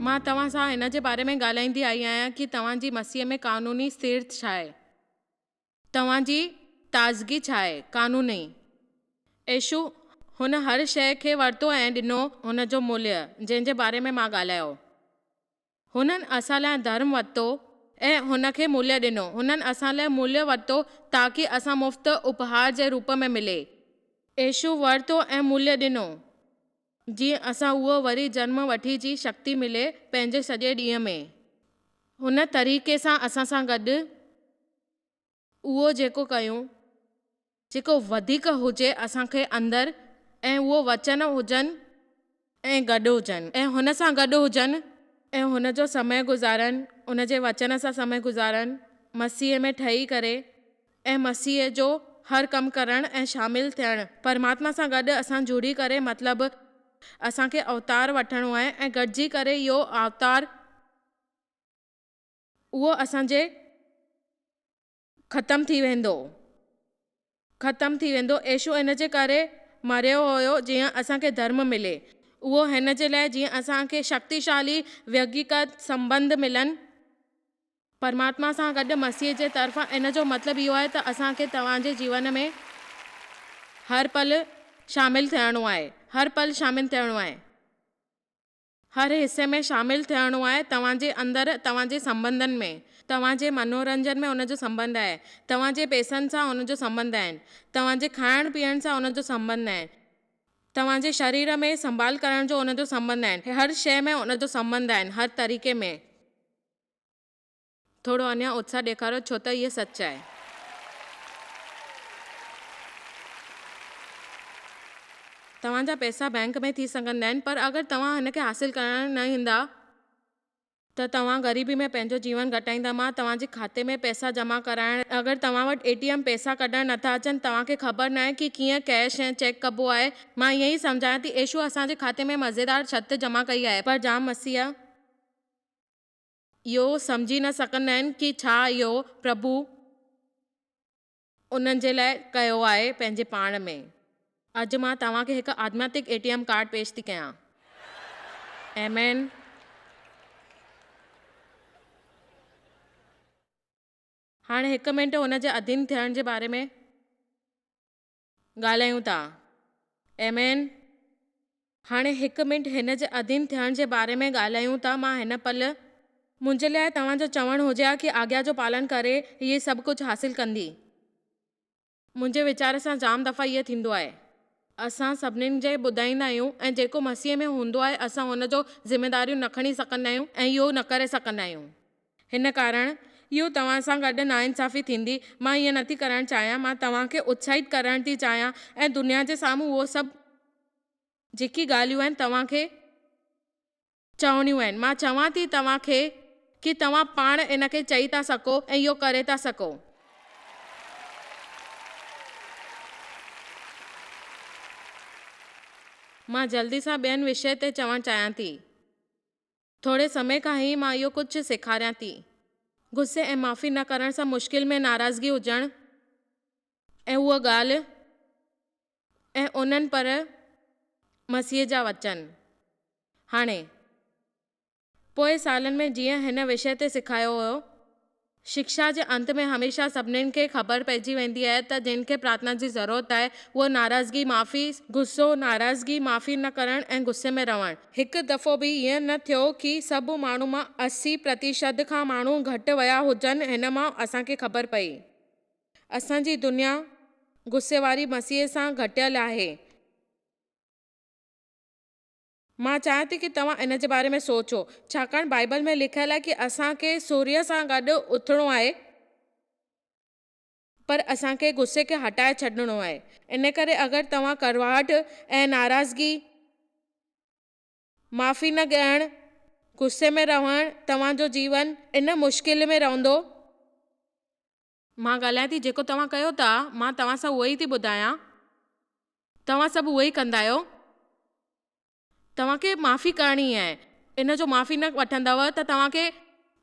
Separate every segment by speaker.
Speaker 1: مان توهان سان هن جي باري ۾ ڳالهائيندي آئي آهيان ڪي توهان جي مسيح ۾ قانوني سيرت ڇا آهي؟ توهان جي تازگي ڇا آهي؟ قانوني. يسوع هن هر شيء کي ورتو ۽ ڏنو هن جو موليه جنهن جي باري ۾ مان ڳالهايو. هنن اسان لاء ڌرم ورتو ۽ هن کي موليه ڏنو. هنن اسان لاء موليه ورتو تاڪي اسان مفت اپهار جي روپ ۾ ملي. يسوع ورتو ۽ موليه ڏنو. جيئن اسان اهو وري جنم وٺي جي شڪتي ملي پنهنجي سڄي ڏينهن ۾. هن طريقي سان اسان سان گڏ اهو جيڪو ڪيون جيڪو وڌيڪ هجي اسان کي اندر ۽ اهو وچن هجن ۽ گڏ هجن ۽ هن سان گڏ هجن ۽ هن جو سمي گذارن ان جي وچن سان سمي گذارن مسيح ۾ ٺهي ڪري ۽ مسيح جو هر ڪم ڪرڻ ۽ شامل ٿيڻ، پرماتما سان گڏ اسان جڙي ڪري مطلب اسان کي اوتار وٺڻو آهي ۽ گڏجي ڪري اهو اوتار اهو اسان جي ختم ٿي ويندو ختم ٿي ويندو يسوع ان جي ڪري مريو هيو جيئن اسان کي ڌرم ملي اهو هن جي لاء جيئن اسان کي شڪتيشالي ويگيڪت سنٻنڌ ملن. پرماتما سان گڏ مسيح جي طرفان ان جو مطلب اهو آهي ته اسان کي توهان جي جيون ۾ هر پل شامل ٿيڻو آهي، هر پل شامل ٿيڻو آهي، هر حصي ۾ شامل ٿيڻو آهي، توهان جي اندر، توهان جي سنٻنڌن ۾، توهان جي منورنجن ۾ ان جو سنٻنڌ آهي، توهان جي پئسن سان ان جو سنٻنڌ آهن، توهان جي کائڻ پيئڻ سان ان جو سنٻنڌ آهن، توهان جي شرير ۾ سنڀال ڪرڻ جو ان جو سنٻنڌ آهن، هر شيء ۾ ان جو سنٻنڌ آهن، هر طريقي ۾. ٿورو اڃا اتساهه ڏيکاريو ڇو ته هيء سچ آهي. توهان جا پئسا بئنڪ ۾ ٿي سگهندا آهن پر اگر توهان هن کي حاصل ڪرڻ نه ايندا ته توهان غريبي ۾ پنهنجو جيون گهٽائيندا. مان توهان جي کاتي ۾ پئسا جمع ڪرائڻ اگر توهان وٽ اي ٽي ايم پئسا ڪڍڻ نٿا اچن توهان کي خبر ناهي ڪي ڪيئن ڪيش ۽ چيڪ ڪبو آهي مان ائين ئي سمجهايان ٿي يسوع اسان جي کاتي ۾ مزيدار ڇت جمع ڪئي آهي پر جام مسيح اهو سمجهي نه سگهندا آهن ڪي ڇا اهو پرڀو انهن جي لاء ڪيو آهي پنهنجي پاڻ ۾. اڄ مان توهان کي هڪ آڌماتڪ اي ٽي ايم ڪارڊ پيش ٿي ڪيان. آمين. هاڻي هڪ منٽ ان جي اڌين ٿيڻ جي باري ۾. ڳالهايون ٿا. آمين. هاڻي هڪ منٽ هن جي اڌين ٿيڻ جي باري ۾ ڳالهايون ٿا. مان هن پل. منهنجي لاء توهان جو چوڻ هجي ها ڪي آگيا جو پالن ڪري هيء سڀ ڪجهه حاصل ڪندي. منهنجي ويچار سان جام دفعا ائين ٿيندو آهي. اسان سڀنين جي ٻڌائيندا آهيون ۽ جيڪو مسيح ۾ هوندو آهي اسان هن جو ذميداريون نه کڻي سگهندا آهيون ۽ اهو نه ڪري سگهندا آهيون. هن ڪارڻ، اهو توهان سان گڏ ناانصافي ٿيندي. مان ائين نٿي ڪرڻ چاهيان. مان توهان کي اتساهت ڪرڻ ٿي چاهيان ۽ دنيا جي سامهون اهو سڀ جيڪي ڳالهيون آهن توهان کي چوڻيون آهن. مان چوان ٿي توهان کي ڪي توهان پاڻ ان کي چئي ٿا سگهو ۽ اهو ڪري ٿا سگهو. مان جلدي سان ٻين وشيه تي چوڻ چاهيان ٿي. ٿوري سمي کان ئي مان اهو ڪجهه سيکاريان ٿي. غصي ۽ معافي نه ڪرڻ سان مشڪل ۾ ناراضگي هجڻ ۽ اها ڳالهه ۽ انهن پر مسيح جا وچن. هاڻي، پوئين سالن ۾ جيئن هن وشيه تي سکايو ويو، شڪشا جي انت ۾ هميشه سڀنين کي خبر پئجي ويندي آهي ته جن کي پرارٿنا جي ضرورت آهي اهو ناراضگي معافي، غصو، ناراضگي معافي نه ڪرڻ ۽ غصي ۾ رهڻ. هڪ دفعو به ائين نه ٿيو ڪي سڀ ماڻهو مان 80% کان ماڻهو گهٽ ويا هجن هن مان اسان کي خبر پئي اسان جي دنيا غصي واري مسيح سان گهٽيل آهي. مان چاهيان ٿي ڪي توهان ان جي باري ۾ سوچو، ڇاڪاڻ بائيبل ۾ لکيل آهي ڪي اسان کي سوريه سان گڏ اٿڻو آهي، پر اسان کي غصي کي هٽائي ڇڏڻو آهي، ان ڪري اگر توهان ڪڙواهٽ ۽ ناراضگي، معافي نه ڏيڻ، غصي ۾ رهڻ، توهان جو جيون ان مشڪل ۾ رهندو. مان ڳالهايان ٿي جيڪو توهان ڪيو ٿا، مان توهان سان اهو ئي ٿي ٻڌايان. توهان سڀ اهو ئي ڪندا آهيو. توهان کي معافي ڪرڻي آهي. ان جو معافي نه وٺندؤ ته توهان کي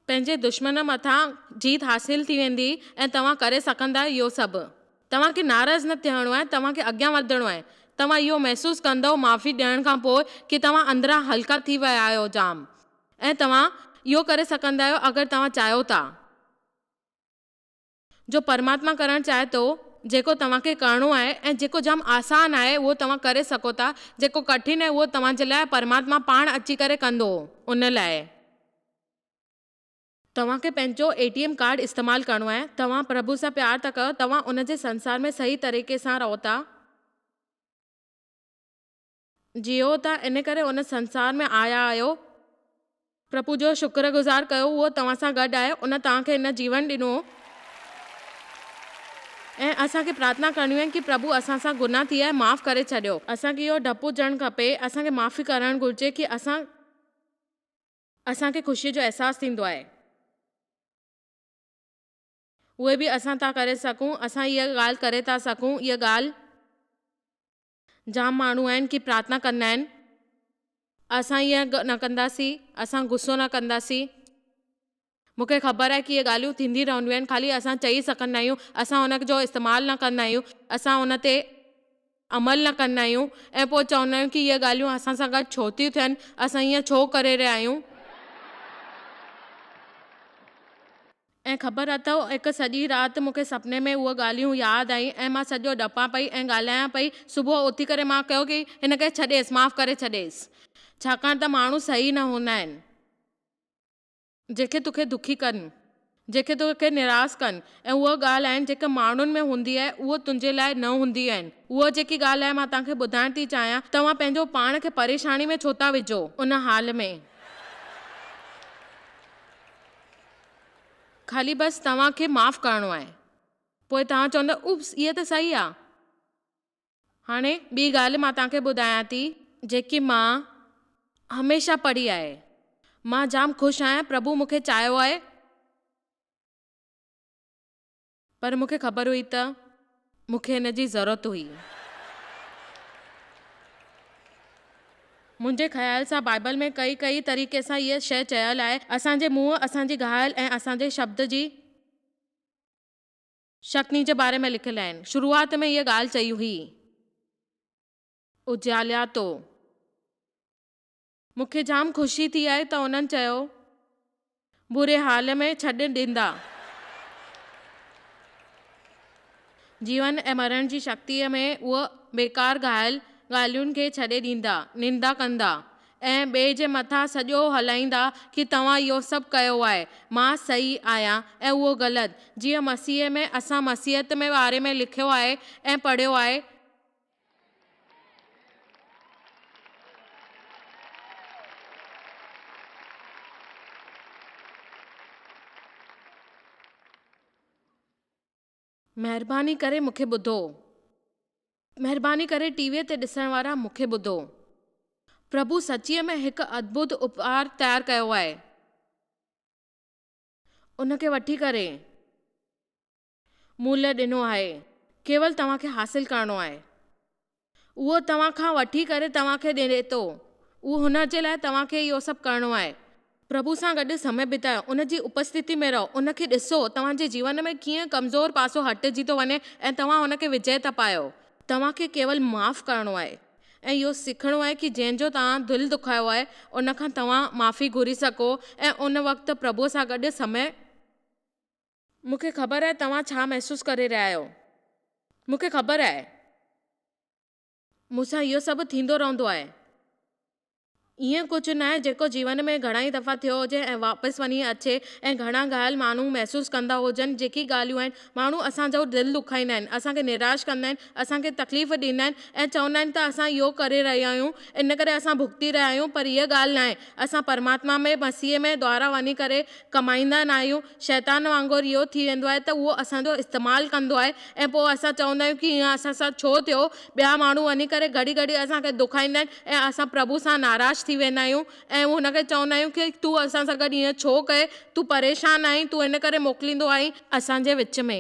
Speaker 1: پنهنجي دشمن مٿان جيت حاصل ٿي ويندي ۽ توهان ڪري سگهندا اهو سڀ. توهان کي ناراض نه ٿيڻو آهي، توهان کي اڳيان وڌڻو آهي. توهان اهو محسوس ڪندؤ معافي ڏيڻ کان پوء ڪي توهان اندران هلڪا ٿي ويا آهيو جام. ۽ توهان اهو ڪري سگهندا آهيو اگر توهان چاهيو ٿا. جو پرماتما ڪرڻ چاهي ٿو، جيڪو توهان کي ڪرڻو آهي ۽ جيڪو جام آسان آهي اهو توهان ڪري سگهو ٿا، جيڪو ڪٺن آهي اهو توهان جي لاء پرماتما پاڻ اچي ڪري ڪندو، ان لاء. توهان کي پنهنجو اي ٽي ايم ڪارڊ استعمال ڪرڻو آهي، توهان پرڀو سان پيار ٿا ڪيو، توهان ان جي سنسار ۾ صحيح طريقي سان رهو ٿا، جيئو ٿا، ان ڪري ان سنسار ۾ آيا آهيو، پرڀو جو شڪر گذار ڪيو اهو توهان سان گڏ آهي، ان توهان کي هن جيون ڏنو. ۽ اسان کي پرارٿنا ڪرڻيون آهن ڪي پرڀو اسان سان گناهه ٿي آهي معاف ڪري ڇڏيو. اسان کي اهو ڊپ هجڻ کپي، اسان کي معافي ڪرڻ گهرجي ڪي اسان اسان کي خوشي جو احساس ٿيندو آهي. اهي به اسان ٿا ڪري سگهون، اسان اها ڳالهه ڪري ٿا سگهون، اها ڳالهه. جام ماڻهو آهن ڪي پرارٿنا ڪندا آهن اسان ائين نه ڪنداسين اسان غصو نه ڪنداسين مون کي خبر آهي ڪي اهي ڳالهيون ٿيندي رهنديون آهن خالي اسان چئي سگهندا آهيون اسان ان جو استعمال نه ڪندا آهيون اسان ان تي عمل نه ڪندا آهيون ۽ پوء چوندا آهيون ڪي اهي ڳالهيون اسان سان گڏ ڇو ٿيون ٿين اسان ائين ڇو ڪري رهيا آهيون. ۽ خبر اٿئو، هڪ سڄي رات مون کي سپني ۾ اهي ڳالهيون ياد آيون ۽ مان سڄو ڏپان پئي ۽ ڳالهايان پئي. صبح اٿي ڪري مان ڪيو ڪي هن کي ڇڏيس، معاف ڪري ڇڏيس. ڇاڪاڻ ته ماڻهو صحيح نه هوندا آهن. جيڪي توکي دکي ڪن، جيڪي توکي نراس ڪن ۽ اها ڳالهه آهن جيڪا ماڻهن ۾ هوندي آهي، اهو تنهنجي لاء نه هوندي آهن. اها جيڪي ڳالهه آهي مان توهان کي ٻڌائڻ ٿي چاهيان، توهان پنهنجو پاڻ کي پريشاني ۾ ڇو ٿا وجهو؟ ان حال ۾. خالي بس توهان کي معاف ڪرڻو آهي. پوء توهان چوندؤ اوپس اها ته صحيح آ. هاڻي ٻي ڳالهه مان توهان کي ٻڌايان ٿي جيڪي مان هميشه پڙهي آهي. مان جام خوش آهيان پرڀو مون کي چاهيو آهي. پر مون کي خبر هئي ته مون کي هن جي ضرورت هئي. منهنجي خيال سان بائبل ۾ ڪئي ڪئي طريقي سان هيء شيء چيل آهي. اسان جي منهن، اسان جي ڳالهه ۽ اسان جي شبد جي شڪتي جي باري ۾ لکيل آهن. شروعات ۾ هيء ڳالهه چئي هئي. اجالياتو. مون کي جام خوشي ٿي آهي ته انهن چيو، بري حال ۾ ڇڏ ڏيندا. جيون ۽ مرڻ جي شڪتيء ۾ اهو بيڪار گهايل ڳالهين کي ڇڏي ڏيندا، نندا ڪندا ۽ ٻئي جي مٿان سڄو هلائيندا ڪي توهان اهو سڀ ڪيو آهي، مان صحيح آهيان ۽ اهو غلط. جيئن مسيح ۾ اسان مسيحيت ۾ باري ۾ لکيو آهي ۽ پڙهيو آهي، مهرباني ڪري مون کي ٻڌو. مهرباني ڪري ٽي ويء تي ڏسڻ وارا مون کي ٻڌو. پرڀو سچيء ۾ هڪ ادڀت اپهار تيار ڪيو آهي. ان کي وٺي ڪري. مولهه ڏنو آهي، ڪيول توهان کي حاصل ڪرڻو آهي. اهو توهان کان وٺي ڪري توهان کي ڏئي ٿو. اهو هن جي لاء توهان کي اهو سڀ ڪرڻو آهي. پرڀو سان گڏ سمي بتايو، ان جي اپسٿتي ۾ رهو، ان کي ڏسو، توهان جي جيون ۾ ڪيئن ڪمزور پاسو هٽجي ٿو وڃي ۽ توهان هن کي وجئه ٿا پايو. توهان کي ڪيول معاف ڪرڻو آهي ۽ اهو سکڻو آهي ڪي جنهن جو توهان دل دکايو آهي، ان کان توهان معافي گهري سگهو ۽ ان وقت پرڀو سان گڏ سمي مون کي خبر آهي توهان ڇا محسوس ڪري رهيا آهيو. مون کي خبر آهي. مون سان اهو سڀ ٿيندو رهندو آهي. ائين ڪجهه ناهي جيڪو جيون ۾ گهڻائي دفعا ٿيو هجي ۽ واپس وڃي اچي ۽ گهڻا گهايل ماڻهو محسوس ڪندا هجن جيڪي ڳالهيون آهن. ماڻهو اسان جو دل ڏکائيندا آهن، اسان کي نراش ڪندا آهن، اسان کي تڪليف ڏيندا آهن ۽ چوندا آهن ته اسان اهو ڪري رهيا آهيون ان ڪري اسان ڀڳتي رهيا آهيون پر هيء ڳالهه ناهي. اسان پرماتما ۾ مسيح ۾ دوارا وڃي ڪري ڪمائيندا ناهيون. شيطان وانگر اهو ٿي ويندو آهي ته اهو اسان جو استعمال ڪندو آهي ۽ پوء اسان چوندا آهيون ڪي ائين اسان سان ڇو ٿيو؟ ٻيا ماڻهو وڃي ڪري گهڙي گهڙي اسان کي دکائيندا آهن ۽ اسان پرڀو سان ناراض ٿي ويندا آهيون ۽ هن کي چوندا آهيون ڪي تون اسان سان گڏ ائين ڇو ڪئي؟ تون پريشان آهين، تون ان ڪري موڪليندو آهين. اسان جي وچ ۾.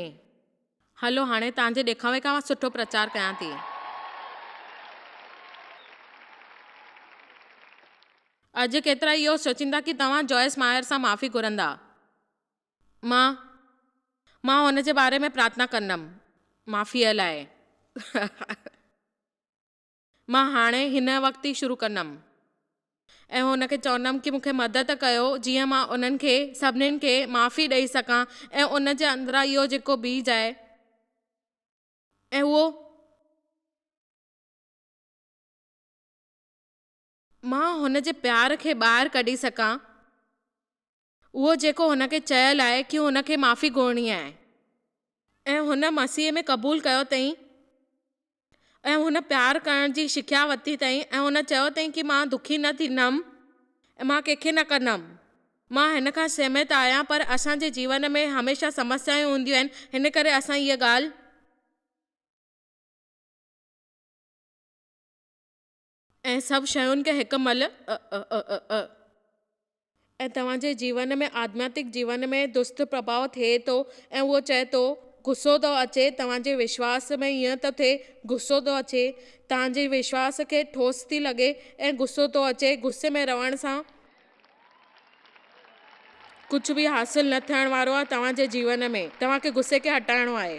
Speaker 1: هلو هاڻي توهان جي ڏيکاوي کان مان سٺو پرچار ڪيان ٿي. اڄ ڪيترا اهو سوچيندا ڪي توهان جوائس مائر سان معافي گهرندا. مان، مان هن جي باري ۾ پرارٿنا ڪندم، معافيء لاء. مان هاڻي هن وقت ئي شروع ڪندم. ۽ هن کي چوندم ڪي مون کي مدد ڪيو جيئن مان انهن کي سڀنين کي معافي ڏئي سگهان ۽ ان جي اندران اهو جيڪو بيج آهي ۽ اهو مان هن جي پيار کي ٻاهر ڪڍي سگهان اهو جيڪو هن کي چيل آهي ڪي هن کي معافي گهرڻي آهي. ۽ هن مسيح ۾ قبول ڪيو اٿئين ۽ هن پيار ڪرڻ جي شکيا ورتي اٿئين ۽ هن چيو اٿئين ڪي مان دکي نه ٿيندم ۽ مان ڪنهن کي نه ڪندم. مان هن کان سهمت آهيان پر اسان جي جيون ۾ هميشه سمسيائون هونديون آهن هن ڪري اسان هيء ڳالهه. ۽ سڀ شين کي هڪ مهل ا ا ا ا ا. ۽ توهان جي جيون ۾ آڌماتڪ جيون ۾ دست پرڀاء ٿئي ٿو ۽ اهو چئي ٿو، غصو ٿو اچي، توهان جي وشواس ۾ ائين ٿو ٿئي، غصو ٿو اچي، توهان جي وشواس کي ٺوس ٿي لڳي ۽ غصو ٿو اچي، غصي ۾ رهڻ سان ڪجهه به حاصل نه ٿيڻ وارو آهي توهان جي جيون ۾، توهان کي غصي کي هٽائڻو آهي.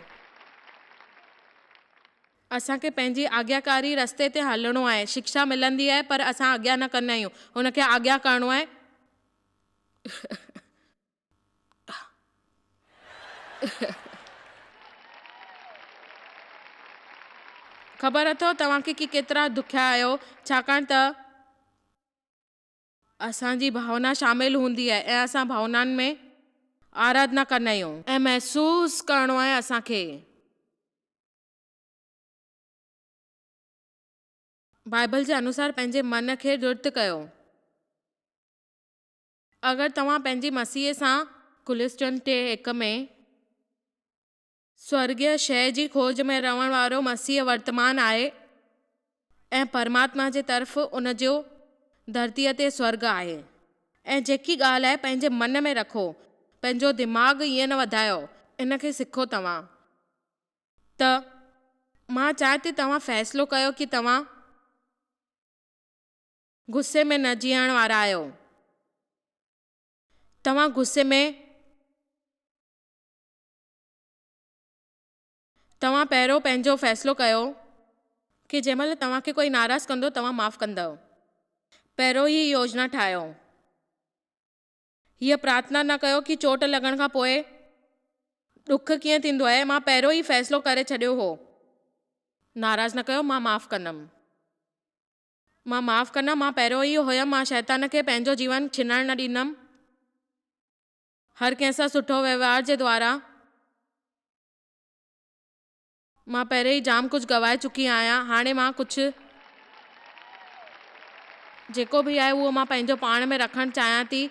Speaker 1: اسان کي پنهنجي آگياڪاري رستي تي هلڻو آهي. شڪشا ملندي آهي پر اسان آگيا نه ڪندا آهيون. هن کي آگيا ڪرڻو آهي. خبر اٿو توهان کي ڪي ڪيترا دکيا آهيو ڇاڪاڻ ته. اسان جي ڀاونا شامل هوندي آهي ۽ اسان ڀاونائن ۾ آراڌنا ڪندا آهيون. ۽ محسوس ڪرڻو آهي اسان کي. بائبل جي انوسار پنهنجي من کي درت ڪيو. اگر توهان پنهنجي مسيح سان. ڪلسٽن 3:1 ۾. سورڳيه شيء جي کوج ۾ رهڻ وارو مسيح ورتمان آهي ۽ پرماتما جي طرف ان جو ڌرتيء تي سورڳ آهي. ۽ جيڪي ڳالهه آهي پنهنجي من ۾ رکو، پنهنجو دماغ ائين نه وڌايو، ان کي سکو توهان ته مان چاهيان ٿي توهان فيصلو ڪيو ڪي توهان غصي ۾ نه جيئڻ وارا آهيو، توهان غصي ۾. توهان پهريون پنهنجو فيصلو ڪيو ڪي جنهن مهل توهان کي ڪوئي ناراض ڪندو توهان معاف ڪندؤ. پهريون هي يوجنا ٺاهيو. هيء پرارٿنا نه ڪيو ڪي چوٽ لڳڻ کان پوء ڏک ڪيئن ٿيندو آهي مان پهريون ئي فيصلو ڪري ڇڏيو هو. ناراض نه ڪيو مان معاف ڪندم. مان معاف ڪندم مان پهريون ئي هيم مان شيطان کي پنهنجو جيون ڇنڻ نه ڏيندم. هر ڪنهن سان سٺو وهنوار جي دوارا. مان پهرين ئي جام ڪجهه گوائي چڪي آهيان، هاڻي مان ڪجهه. جيڪو به آهي اهو مان پنهنجو پاڻ ۾ رکڻ چاهيان ٿي.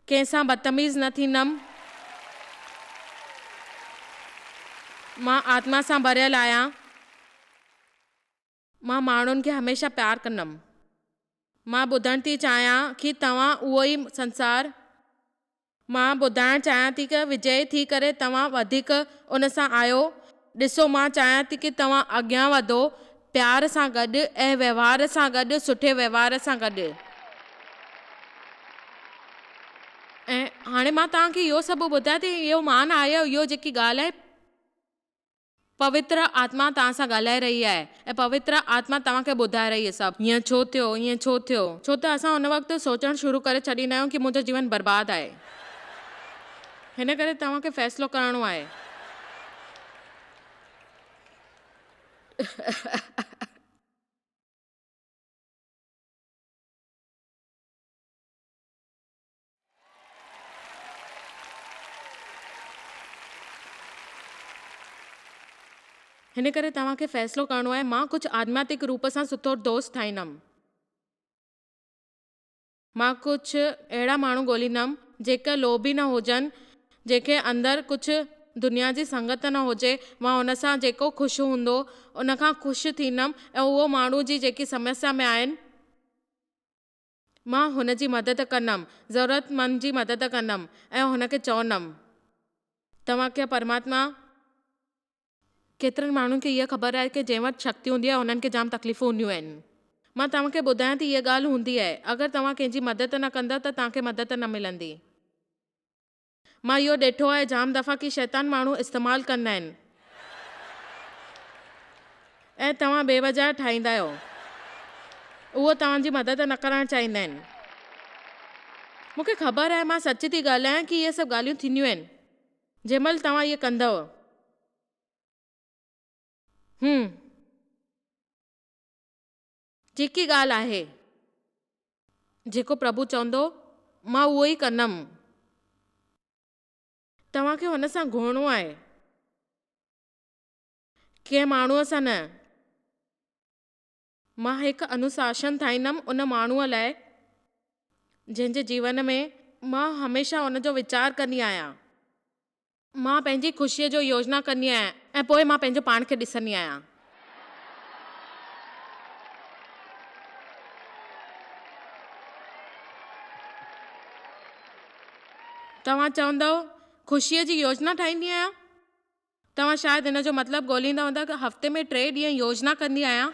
Speaker 1: ڪنهن سان بدتميز نه ٿيندم. مان آتما سان ڀريل آهيان. مان ماڻهن کي هميشه پيار ڪندم. مان ٻڌڻ ٿي چاهيان ڪي توهان اهو ئي سنسار. مان ٻڌائڻ چاهيان ٿي ڪه وجئي ٿي ڪري توهان وڌيڪ ان سان آهيو. ڏسو مان چاهيان ٿي ڪي توهان اڳيان وڌو پيار سان گڏ ۽ وهنوار سان گڏ سٺي وهنوار سان گڏ. ۽ هاڻي مان توهان کي اهو سڀ ٻڌايان ٿي اهو مان نه آهيان اهو جيڪي ڳالهه آهي. پوتر آتما توهان سان ڳالهائي رهي آهي ۽ پوتر آتما توهان کي ٻڌائي رهي آهي سڀ. هيئن ڇو ٿيو؟ هيئن ڇو ٿيو؟ ڇو ته اسان ان وقت سوچڻ شروع ڪري ڇڏيندا آهيون ڪي منهنجو جيون برباد آهي. هن ڪري توهان کي فيصلو ڪرڻو آهي. هن ڪري توهان کي فيصلو ڪرڻو آهي، مان ڪجهه آڌماتڪ روپ سان سٺو دوست ٺاهيندم. مان ڪجهه اهڙا ماڻهو ڳوليندم، جيڪي لوڀي نه هجن، جنهن کي اندر ڪجهه دنيا جي سنگت نه هجي، مان ان سان جيڪو خوش هوندو، ان کان خوش ٿيندم ۽ اهو ماڻهو جي جيڪي سمسيا ۾ آهن، مان هن جي مدد ڪندم، ضرورتمند جي مدد ڪندم ۽ هن کي چوندم. توهان کي پرماتما. ڪيترن ماڻهن کي اها خبر آهي ڪه جنهن وٽ شڪتي هوندي آهي انهن کي جام تڪليفون هونديون آهن. مان توهان کي ٻڌايان ٿي اها ڳالهه هوندي آهي اگر توهان ڪنهن جي مدد نه ڪندؤ ته توهان کي مدد نه ملندي. مان اهو ڏٺو آهي جام دفعا ڪي شيطان ماڻهو استعمال ڪندا آهن ۽ توهان بي وجهه ٺاهيندا آهيو. اهو توهان جي مدد نه ڪرڻ چاهيندا آهن. مون کي خبر آهي مان سچ ٿي ڳالهايان ڪي اهي سڀ ڳالهيون ٿينديون آهن. جنهن مهل توهان اهي ڪندؤ. هم. جيڪي ڳالهه آهي. جيڪو پرڀو چوندو، مان اهو ئي ڪندم. توهان کي هن سان گهرڻو آهي. ڪنهن ماڻهوء سان نه. مان هڪ انوشاسن ٺاهيندم ان ماڻهوء لاء، جنهن جي جيون ۾ مان هميشه ان جو ويچار ڪندي آهيان. مان پنهنجي خوشيء جو يوجنا ڪندي آهيان ۽ پوء مان پنهنجو پاڻ کي ڏسندي آهيان. توهان چوندؤ، خوشيء جي يوجنا ٺاهيندي آهيان؟ توهان شايد ان جو مطلب ڳوليندا هوندا ته هفتي ۾ ٽي ڏينهن يوجنا ڪندي آهيان.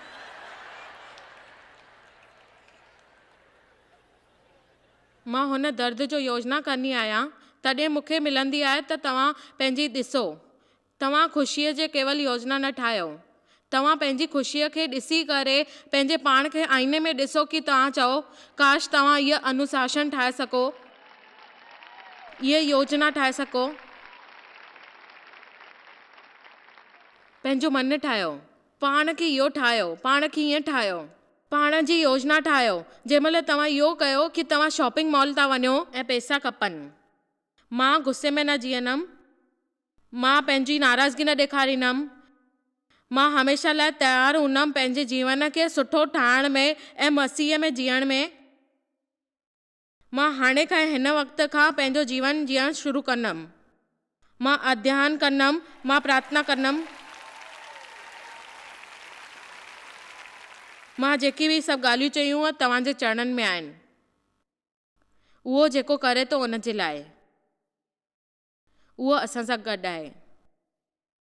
Speaker 1: مان هن درد جو يوجنا ڪندي آهيان، تڏهن مون کي ملندي آهي ته توهان پنهنجي ڏسو. توهان خوشيء جي ڪيول يوجنا نه ٺاهيو. توهان پنهنجي خوشيء کي ڏسي ڪري پنهنجي پاڻ کي آئيني ۾ ڏسو ڪي توهان چئو، ڪاش توهان هيء انوشاسن ٺاهي سگهو، هيء يوجنا ٺاهي سگهو. پنهنجو من ٺاهيو. پاڻ کي اهو ٺاهيو، پاڻ کي ائين ٺاهيو. پاڻ جي يوجنا ٺاهيو. جنهن مهل توهان اهو ڪيو ڪي توهان شاپنگ مال ٿا وڃو. ۽ پئسا کپن. مان غصي ۾ نه جيئندم. مان پنهنجي ناراضگي نه ڏيکاريندم. مان هميشه لاء تيار هوندم پنهنجي جيون کي سٺو ٺاهڻ ۾ ۽ مسيح ۾ جيئڻ ۾. مان هاڻي کان هن وقت کان پنهنجو جيون جيئڻ شروع ڪندم. مان اڌيان ڪندم، مان پرارٿنا ڪندم. مان جيڪي به سڀ ڳالهيون چيون توهان جي چرڻن ۾ آهن. اهو جيڪو ڪري ٿو ان جي لاء. اهو اسان سان گڏ آهي.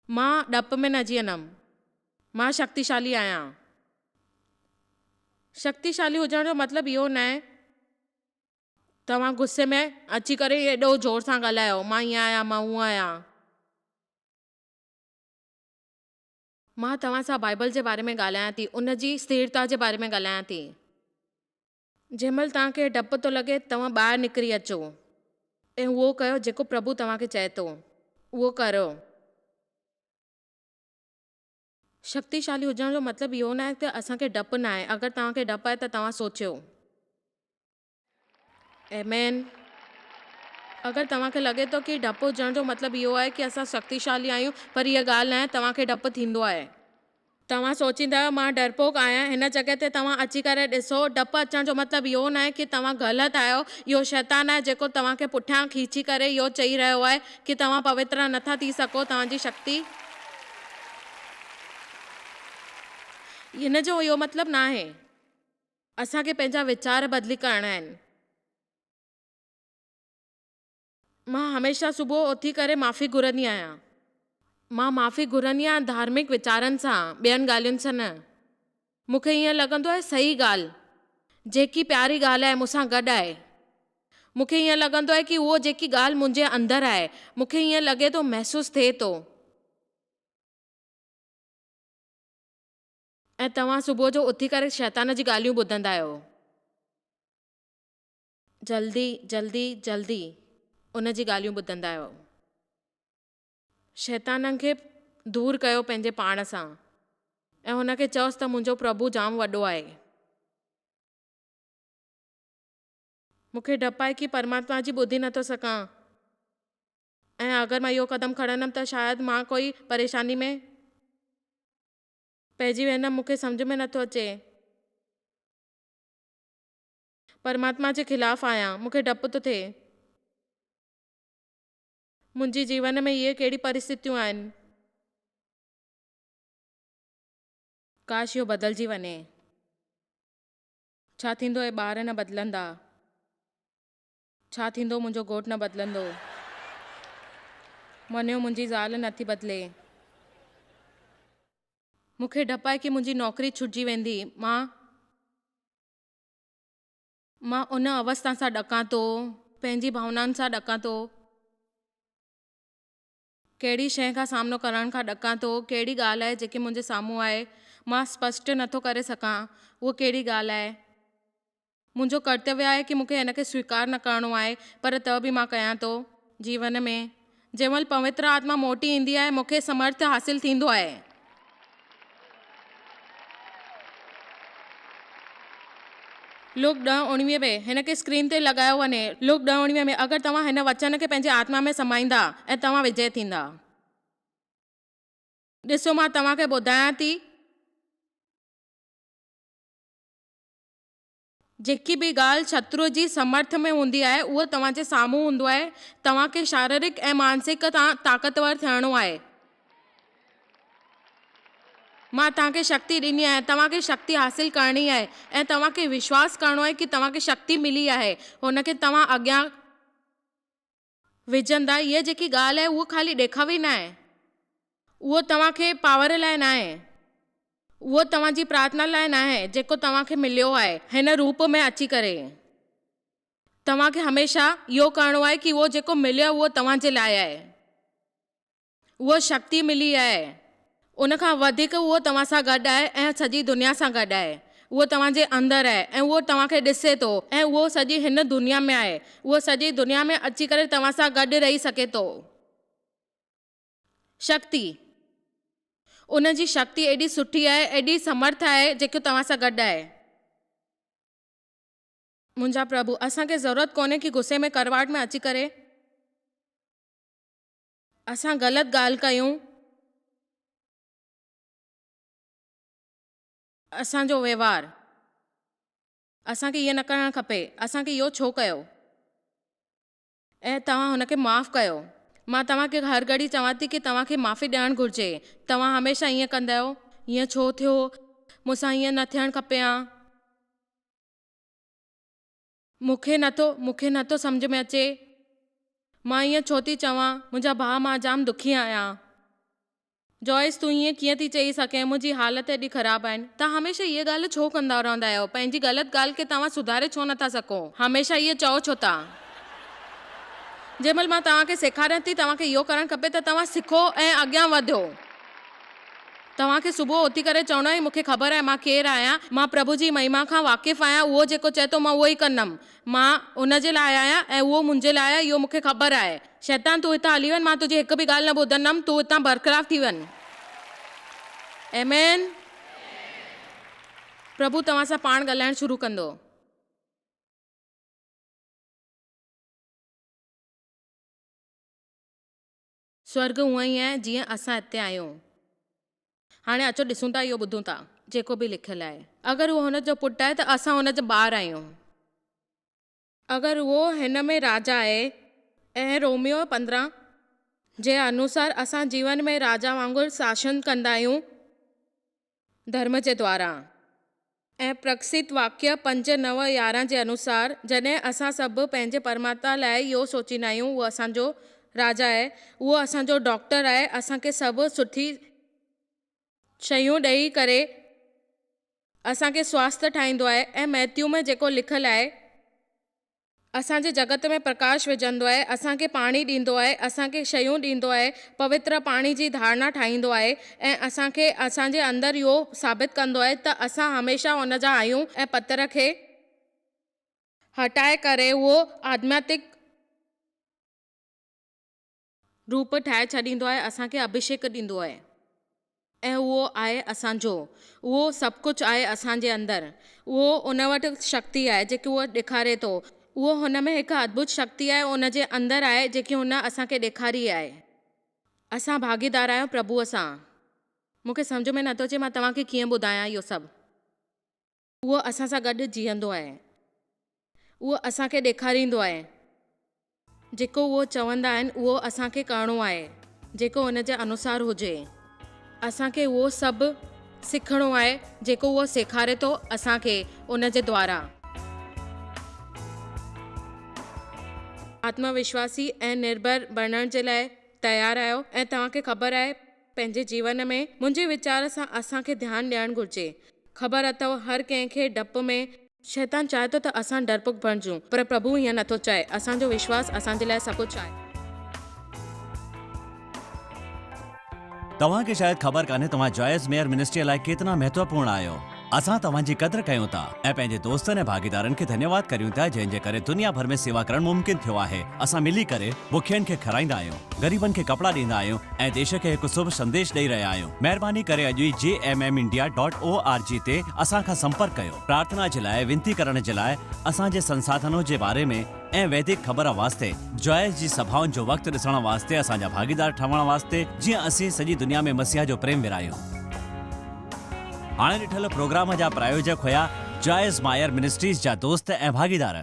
Speaker 1: مان ڊپ ۾ نه جيئندم. مان شڪتيشالي آهيان. شڪتيشالي هجڻ جو مطلب اهو ناهي توهان غصي ۾ اچي ڪري ايڏو زور سان ڳالهايو مان ائين آهيان مان هونئن آهيان. مان توهان سان بائيبل جي باري ۾ ڳالهايان ٿي، ان جي اسٿيرتا جي باري ۾ ڳالهايان ٿي. جنهن مهل توهان کي ڊپ ٿو لڳي، توهان ٻاهر نڪري اچو ۽ اهو ڪيو جيڪو پرڀو توهان کي چئي ٿو، اهو ڪريو. شڪتيشالي هجڻ جو مطلب اهو ناهي ته اسان کي ڊپ ناهي، اگر توهان کي ڊپ آهي ته توهان سوچيو. آمين. اگر توهان کي لڳي ٿو ڪي ڊپ هجڻ جو مطلب اهو آهي ڪي اسان شڪتيشالي آهيون، پر اها ڳالهه ناهي، توهان کي ڊپ ٿيندو آهي. توهان سوچيندا آهيو مان ڊرپوڪ آهيان، هن جڳهه تي توهان اچي ڪري ڏسو، ڊپ اچڻ جو مطلب اهو ناهي ڪي توهان غلط آهيو، اهو شيطان آهي جيڪو توهان کي پٺيان کيچي ڪري اهو چئي رهيو آهي ڪي توهان پوتر نٿا ٿي سگهو، توهان جي شڪتي. هن جو اهو مطلب ناهي. اسان کي پنهنجا ويچار بدلي ڪرڻا آهن. مان هميشه صبح اٿي ڪري معافي گهرندي آهيان. مان معافي گهرندي آهيان ڌارمڪ ويچارن سان، ٻين ڳالهين سان نه. مون کي ائين لڳندو آهي صحيح ڳالهه، جيڪي پياري ڳالهه آهي مون سان گڏ آهي. مون کي ائين لڳندو آهي ڪي اهو جيڪي ڳالهه منهنجي اندر آهي، مون کي ائين لڳي ٿو محسوس ٿئي ٿو. ۽ توهان صبح جو اٿي ڪري شيطان جي ڳالهيون ٻڌندا آهيو. جلدي جلدي جلدي ان جي ڳالهيون ٻڌندا آهيو. شيطانن کي دور ڪيو پنهنجي پاڻ سان ۽ هن کي چئوس ته منهنجو پرڀو جام وڏو آهي. مون کي ڊپ آهي ڪي پرماتما جي ٻڌي نٿو سگهان ۽ اگر مان اهو قدم کڻندم ته شايد مان ڪوئي پريشاني ۾ پئجي ويندم مون کي سمجهه ۾ نٿو اچي. پرماتما جي خلاف آهيان، مون کي ڊپ ٿو ٿئي. منهنجي جيون ۾ اهي ڪهڙي پرسٿتيون آهن. ڪاش اهو بدلجي وڃي. ڇا ٿيندو اهي ٻار نه بدلندا. ڇا ٿيندو منهنجو گهوٽ نه بدلندو. مڃيو منهنجي زال نه ٿي بدلي. مون کي ڊپ آهي ڪي منهنجي نوڪري ڇٽجي ويندي. مان. مان ان اوستا سان ڏڪان ٿو، پنهنجي ڀاونائن سان ڏڪان ٿو. ڪهڙي شيء کان سامنو ڪرڻ کان ڏڪان ٿو، ڪهڙي ڳالهه آهي جيڪي منهنجي سامهون آهي. مان اسپشٽ نٿو ڪري سگهان اها ڪهڙي ڳالهه آهي. منهنجو ڪرتويه آهي ڪي مون کي هن کي سويڪار نه ڪرڻو آهي پر ته به مان ڪيان ٿو. جيون ۾ جنهن مهل پوتر آتما موٽي ايندي آهي مون کي سمرٿ حاصل ٿيندو آهي. لوڪ ڏهه اڻويهه ۾ هن کي اسڪرين تي لڳايو وڃي. لوڪ ڏهه اڻويهه ۾ اگر توهان هن وچن کي پنهنجي آتما ۾ سمائيندا ۽ توهان وجئه ٿيندا. ڏسو مان توهان کي ٻڌايان ٿي. جيڪي به ڳالهه شتروء جي سمرٿ ۾ هوندي آهي، اهو توهان جي سامهون هوندو آهي. توهان کي شاريرڪ ۽ مانسڪ تان طاقتور ٿيڻو آهي. مان توهان کي شڪتي ڏني آهي، توهان کي شڪتي حاصل ڪرڻي آهي ۽ توهان کي وشواس ڪرڻو آهي ڪي توهان کي شڪتي ملي آهي، هن کي توهان اڳيان وجهندا. هيء جيڪي ڳالهه آهي، اهو خالي ڏيکاوي ناهي. اهو توهان کي پاور لاء ناهي. اهو توهان جي پرارٿنا لاء ناهي جيڪو توهان کي مليو آهي هن روپ ۾ اچي ڪري. توهان کي هميشه اهو ڪرڻو آهي ڪي اهو جيڪو مليو آهي اهو توهان جي لاء آهي. اهو شڪتي ملي آهي. ان کان وڌيڪ اهو توهان سان گڏ آهي ۽ سڄي دنيا سان گڏ آهي. اهو توهان جي اندر آهي ۽ اهو توهان کي ڏسي ٿو ۽ اهو سڄي هن دنيا ۾ آهي. اهو سڄي دنيا ۾ اچي ڪري توهان سان گڏ رهي سگهي ٿو. شڪتي. ان جي شڪتي ايڏي سٺي آهي، ايڏي سمرٿ آهي، جيڪو توهان سان گڏ آهي. منهنجا پرڀو، اسان کي ضرورت ڪونهي ڪي غصي ۾ ڪرواٽ ۾ اچي ڪري اسان غلط ڳالهه ڪيون. اسان جو وهنوار. اسان کي ائين نه ڪرڻ کپي. اسان کي اهو ڇو ڪيو؟ ۽ توهان هن کي معاف ڪيو. مان توهان کي هر گهڙي چوان ٿي ڪي توهان کي معافي ڏيڻ گهرجي. توهان هميشه ائين ڪندا آهيو. ائين ڇو ٿيو؟ مون سان ائين نه ٿيڻ کپي ها. مون کي نه ٿو، مون کي نه ٿو سمجهه ۾ اچي. مان ائين ڇو ٿي چوان؟ منهنجا ڀاء مان جام دکي آهيان. جوائس، تون ائين ڪيئن ٿي چئي سگهين، منهنجي حالت ايڏي خراب آهن. توهان هميشه اها ڳالهه ڇو ڪندا رهندا آهيو؟ پنهنجي غلط ڳالهه کي توهان سڌاري ڇو نٿا سگهو؟ هميشه ائين چئو ڇو ٿا؟ جنهن مهل مان توهان کي سيکاريان ٿي، توهان کي اهو ڪرڻ کپي ته توهان سکو ۽ اڳيان وڌيو. توهان کي صبح اٿي ڪري چوڻو آهي، مون کي خبر آهي مان ڪير آهيان، مان پرڀو جي مهما کان واقف آهيان، اهو جيڪو چئي ٿو مان اهو ئي ڪندم. مان ان جي لاء آهيان ۽ اهو منهنجي لاء آهي، اهو مون کي خبر آهي. شيطان، تون هتان هلي وڃ، مان تنهنجي هڪ به ڳالهه نه ٻڌندم، تون هتان برخلاف ٿي وڃ. آمين. پرڀو توهان سان پاڻ ڳالهائڻ شروع ڪندو. سورڳ هونئن ئي آهي جيئن اسان هتي آهيون. هاڻي اچو ڏسون ٿا اهو ٻڌون ٿا جيڪو به لکيل آهي. اگر اهو هن جو پٽ آهي ته اسان هن جا ٻار آهيون. اگر اهو هن ۾ راجا آهي ۽ روميو 15 جي انوسار اسان جيون ۾ راجا وانگر شاسن ڪندا آهيون ڌرم جي دوارا. ۽ پرڪشت واڪيه پنج، نو، 11 جي انوسار، جڏهن اسان سڀ پنهنجي پرماتما لاء اهو سوچيندا آهيون، اهو اسان جو راجا آهي، اهو اسان جو ڊاڪٽر آهي، اسان کي سڀ سٺي شيون ڏئي ڪري اسان کي سواسٿ ٺاهيندو آهي ۽ مئٿيو ۾ جيڪو لکيل آهي، اسان جي جڳت ۾ پرڪاش وجهندو آهي، اسان کي پاڻي ڏيندو آهي، اسان کي شيون ڏيندو آهي، پوتر پاڻي جي ڌارڻا ٺاهيندو آهي ۽ اسان کي اسان جي اندر اهو ثابت ڪندو آهي ته اسان هميشه ان جا آهيون ۽ پٿر کي هٽائي ڪري اهو آڌماتڪ روپ ٺاهي ڇڏيندو آهي، اسان کي اڀشيڪ ڏيندو آهي ۽ اهو آهي اسان جو، اهو سڀ ڪجهه آهي اسان جي اندر، اهو ان وٽ شڪتي آهي جيڪي اهو ڏيکاري ٿو، اهو هن ۾ هڪ ادڀت شڪتي آهي ان جي اندر آهي جيڪي هن اسان کي ڏيکاري آهي. اسان ڀاڳيدار آهيون پرڀوء سان. مون کي سمجهه ۾ نٿو اچي مان توهان کي ڪيئن ٻڌايان اهو سڀ. اهو اسان سان گڏ جيئندو آهي. اهو اسان کي ڏيکاريندو آهي. جيڪو اهو چوندا آهن اهو اسان کي ڪرڻو آهي، جيڪو ان جي انوسار هجي. اسان کي اهو سڀ سکڻو آهي جيڪو اهو سيکاري ٿو اسان کي ان جي دوارا. آتم وشواسي ۽ نرڀر بڻڻ جي لاء تيار آهيو ۽ توهان کي خبر آهي پنهنجي جيون ۾ منهنجي ويچار سان اسان کي ڌيان ڏيڻ گهرجي. خبر اٿئو هر ڪنهن کي ڊپ ۾. شيطان چاهي ٿو ته اسان ڊرپوڪ بڻجون، پر پرڀو ائين نٿو چاهي. اسان جو وشواس اسان جي لاء سڀ ڪجهه آهي.
Speaker 2: توهان کي شايد خبر ڪانهي توهان جوائس ميئر منسٽريء لاء ڪيتنا مهتوپورڻ آهيو. اسان توهان جي قدر ڪيون ٿا ۽ پنهنجي دوستن ۽ ڀاڳيدارن کي ڌنيواد ڪريون ٿا جنهن جي ڪري دنيا ڀر ۾ سيوا ڪرڻ ممڪن ٿيو آهي. اسان ملي ڪري بکين کي کارائيندا آهيون، غريبن کي ڪپڙا ڏيندا آهيون ۽ ديش کي هڪ شڀ سنديش ڏئي رهيا آهيون. مهرباني ڪري اڄ ئي J M M India dot O R G تي اسان کان سمپرڪ ڪيو. پرارٿنا جي لاء وينتي ڪرڻ جي لاء اسان جي سنساڌنو جي باري ۾ ۽ ويدڪ خبر واسطي جوائس جي سڀائن جو وقت ڏسڻ واسطي اسان جا ڀاڳيدار ٺهڻ واسطي جيئن اسين سڄي دنيا ۾ مسيح جو پريم ورهايون. هاڻي ڏٺل پروگرام جا پرايوجڪ هيا جوائس مائر منسٽريز جا دوست ۽ ڀاڳيدار.